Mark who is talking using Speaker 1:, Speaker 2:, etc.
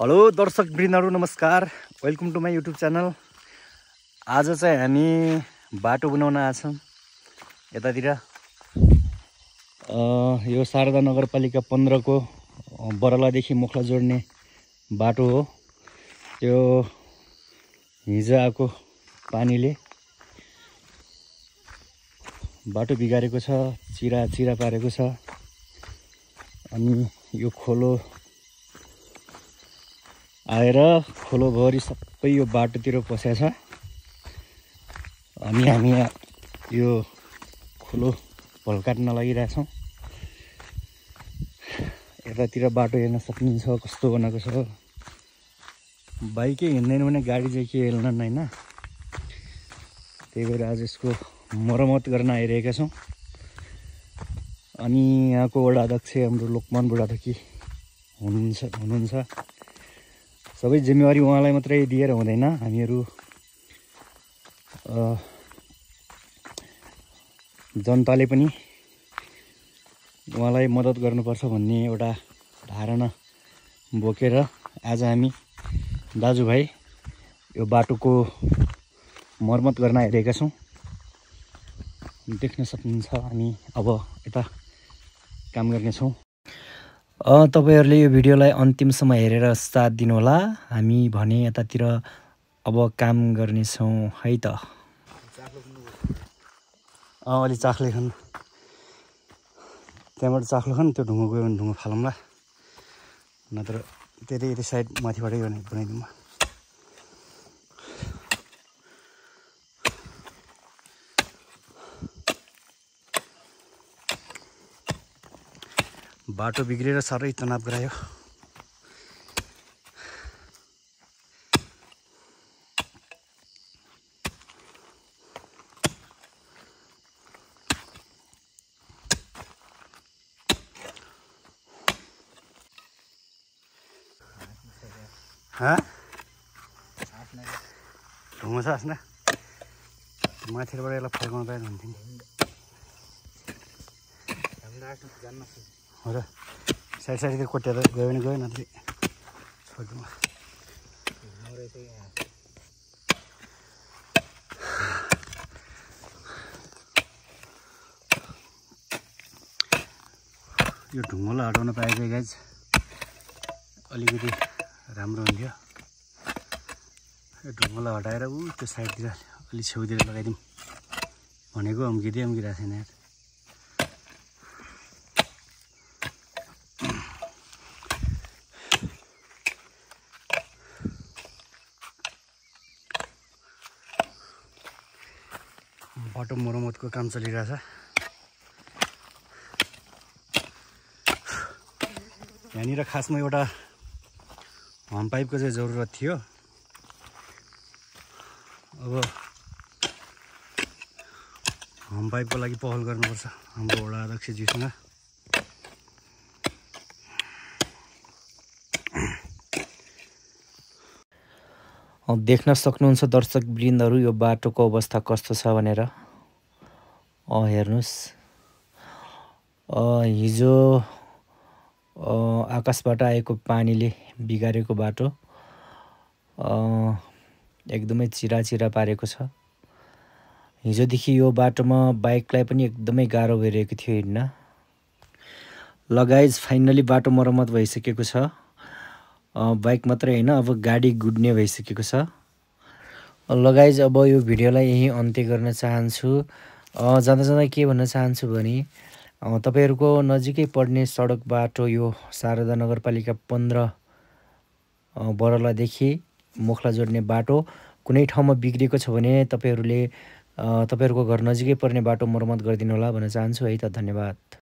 Speaker 1: Hello दर्शक वृन्दहरु नमस्कार, welcome to my YouTube channel. आज चाहिँ हामी बाटो बनाउन आछौँ यतातिर। यो शारदा नगरपालिका 15 को बरलादेखि मुखला जोड्ने बाटो हो। त्यो हिजो आएको पानीले बाटो बिगारेको छ, चिरा पारेको छ। अनि यो खोलो आएर खोलोभरि सबै यो बाटोतिर पसेछ। अनि हामी यो खोलो भल्काट्न लागिरहेछौँ। यतातिर बाटो हेर्न सक्नुहुन्छ कस्तो बनाएको छ। बाइकै हिँड्दैन भने गाडी चाहिँ के हेल्न हैन। त्यही भएर आज यसको मर्मत गर्न आइरहेका छौँ। अनि यहाँको वडा अध्यक्ष हाम्रो लोकमान बुढाथोकी हुनुहुन्छ। सबै जिम्मेवारी उहाँलाई मात्रै दिएर हुँदैन। हामीहरू जनताले पनि उहाँलाई मद्दत गर्नुपर्छ भन्ने एउटा धारणा बोकेर आज हामी दाजुभाइ यो बाटोको मर्मत गर्न आइरहेका छौँ, देख्न सक्नुहुन्छ। अनि अब यता काम गर्नेछौँ। तपाईहरुले यो भिडियोलाई अन्तिमसम्म हेरेर साथ दिनुहोला। हामी भने यतातिर अब काम गर्नेछौँ है त। अलि चाख्ले खान, त्यहाँबाट चाख्लो खान, त्यो ढुङ्गो गयो भने ढुङ्गो फालौँला, नत्र त्यतै साइड माथिबाटै बनाइदिउँ। बाटो बिग्रेर साह्रै तनाव गरायो। ढुङ्गो छ हाँस्न, माथिबाट यसलाई फर्काउनु पाए हुन्थ्यो नि। हो र साइडतिर कोट्याएर गयो भने गयो, नत्र छोडिदिउँ। यो ढुङ्गोलाई हटाउन पाए चाहिँ गाइज अलिकति राम्रो हुन्थ्यो। यो ढुङ्गोलाई हटाएर त्यो साइडतिर अलि छेउतिर लगाइदिउँ भनेको अम्किरहेको छैन यार। बाटो मर्मतको काम चलिरहेछ। यहाँनिर खासमा एउटा होम पाइपको चाहिँ जरुरत थियो। अब होम पाइपको लागि पहल गर्नुपर्छ हाम्रो वडा अध्यक्षज्यूसँग। देख्न सक्नुहुन्छ दर्शक वृन्दहरु यो बाटोको अवस्था कस्तो छ भनेर। हेर्नुस्, हिजो आकाशबाट आएको पानीले बिगारेको बाटो एकदमै चिरा पारेको छ। हिजोदेखि यो बाटोमा बाइकलाई पनि एकदमै गाह्रो भइरहेको थियो हिँड्न। ल गाइज, फाइनली बाटो मर्मत भइसकेको छ। बाइक मात्रै हैन, अब गाडी गुड्ने भइसकेको छ। ल गाइज, अब यो भिडियोलाई यही अन्त्य गर्न चाहन्छु। जाँदा के भन्न चाहन्छु भने तपाईहरुको नजिकै पर्ने सडक बाटो यो शारदा नगरपालिका 15 बरलादेखि मुखला जोड्ने बाटो कुनै ठाउँमा बिग्रेको छ भने तपाईहरुको घर नजिकै पर्ने बाटो मर्मत गरिदिनु होला भन्न चाहन्छु है त। धन्यवाद।